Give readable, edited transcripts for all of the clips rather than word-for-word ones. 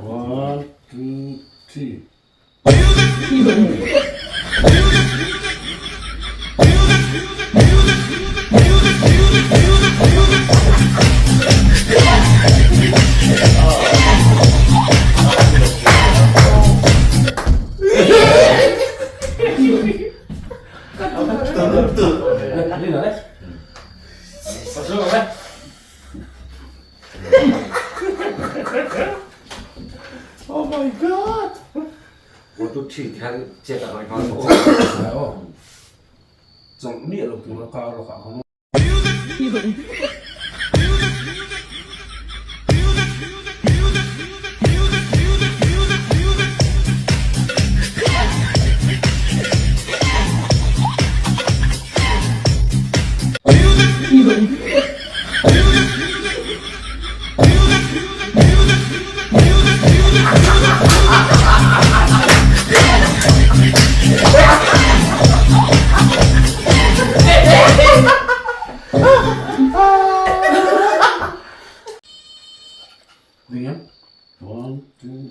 One, two, three. Oh my god! Chawlh miah lo tura kar lawkah ka ngawi. One, two.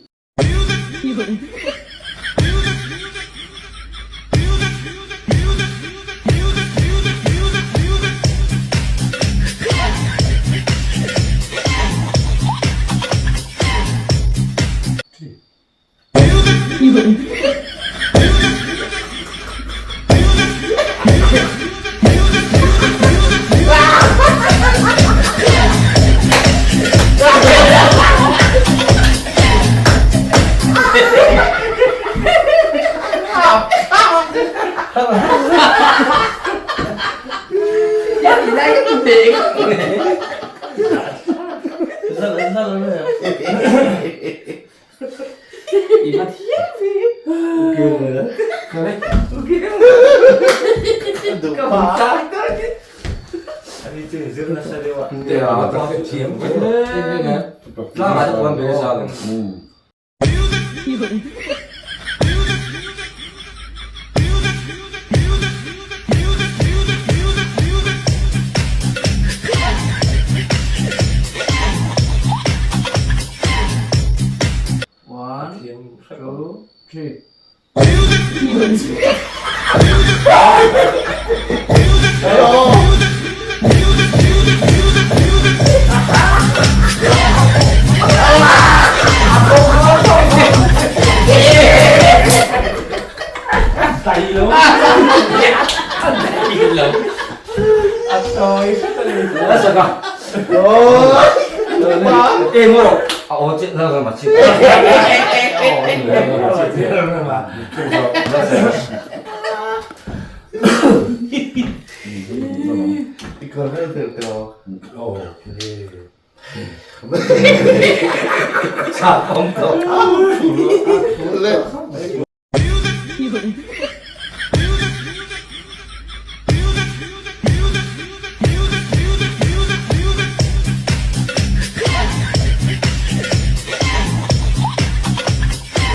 One, two, three.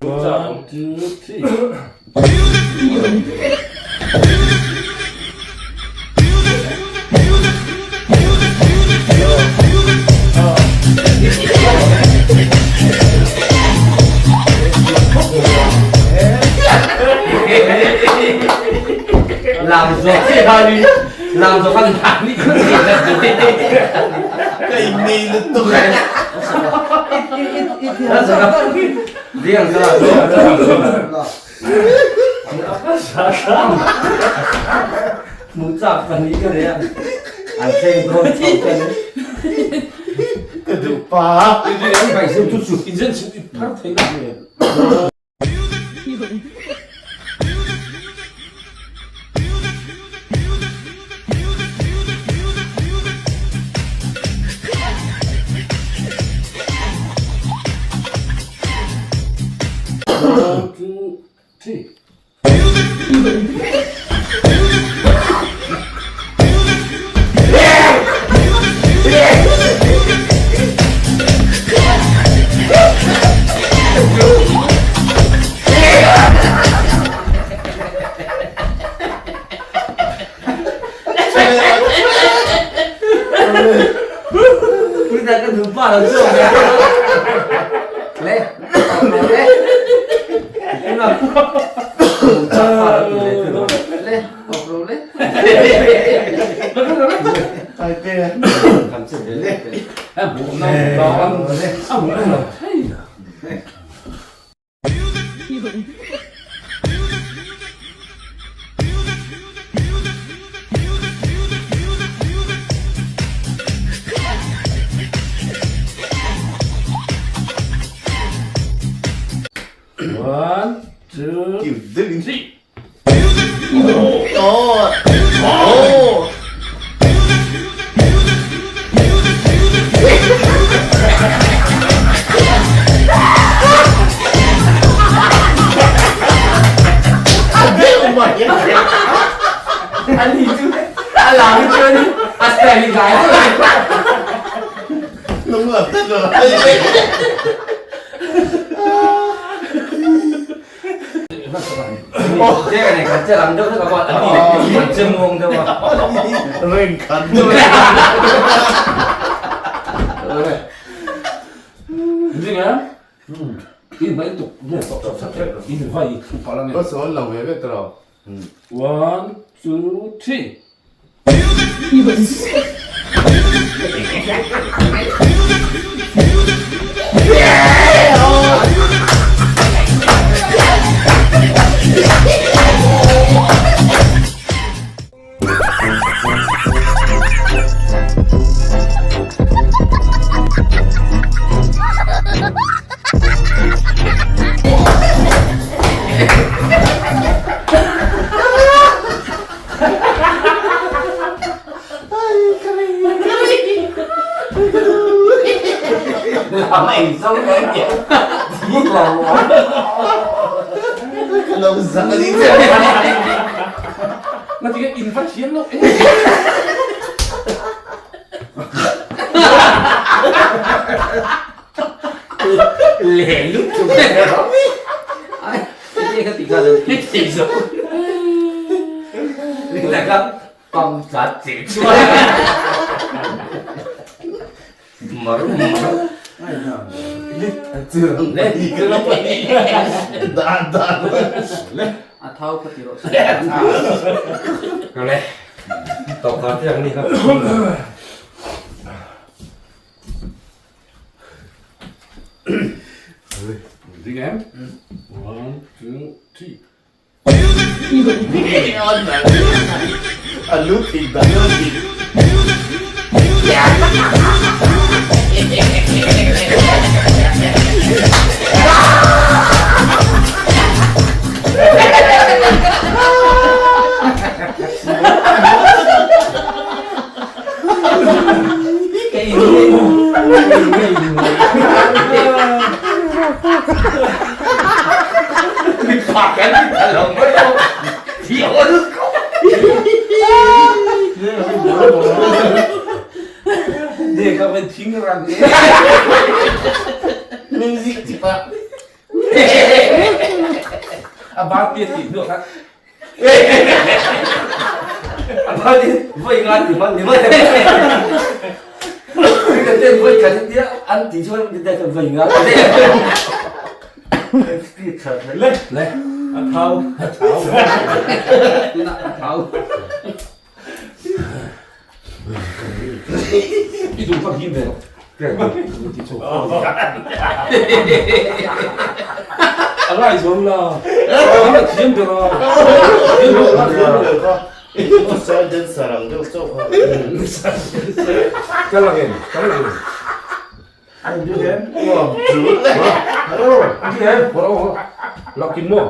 One, two, three. One, two, three. Ka nupa lo chu awm le. Le. Le. Le. One, two, three. Ani chu a lam chuan a style gai One, two, three. Nga ti in phát hiam lo. Leh lutuk. A thau kha ti rawh se. Ding em? One, two, three. Để các bạn thính rằng a ba tia ti nữa khác. A ba ti voi nga ti man ni mai. Cái tên voi khat tia an ti chuan ti ta voi nga. Le, le. A thau, a thau. A thau. Đi dùng phát hiếm về. A lai zo la. A thiam ber a. Ka lang em, ka lang em. Anh em, bỏ đâu. Lọc kim mô.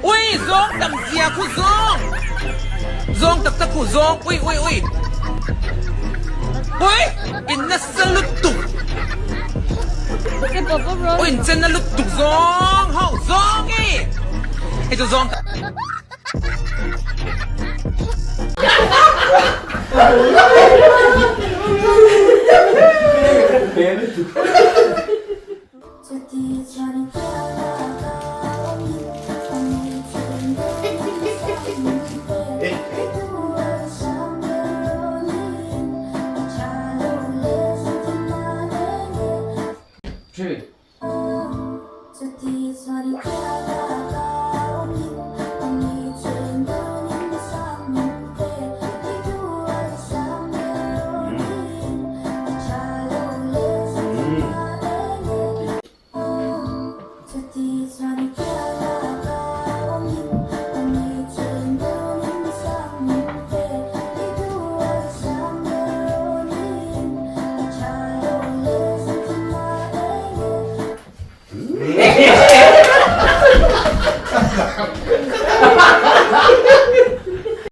Ui zawng tam zia khu zawng zawng tak tak khu zawng ui ui ui ui in nasa lutuk ui in chen na lutuk zawng ho zawng i hei chu zawng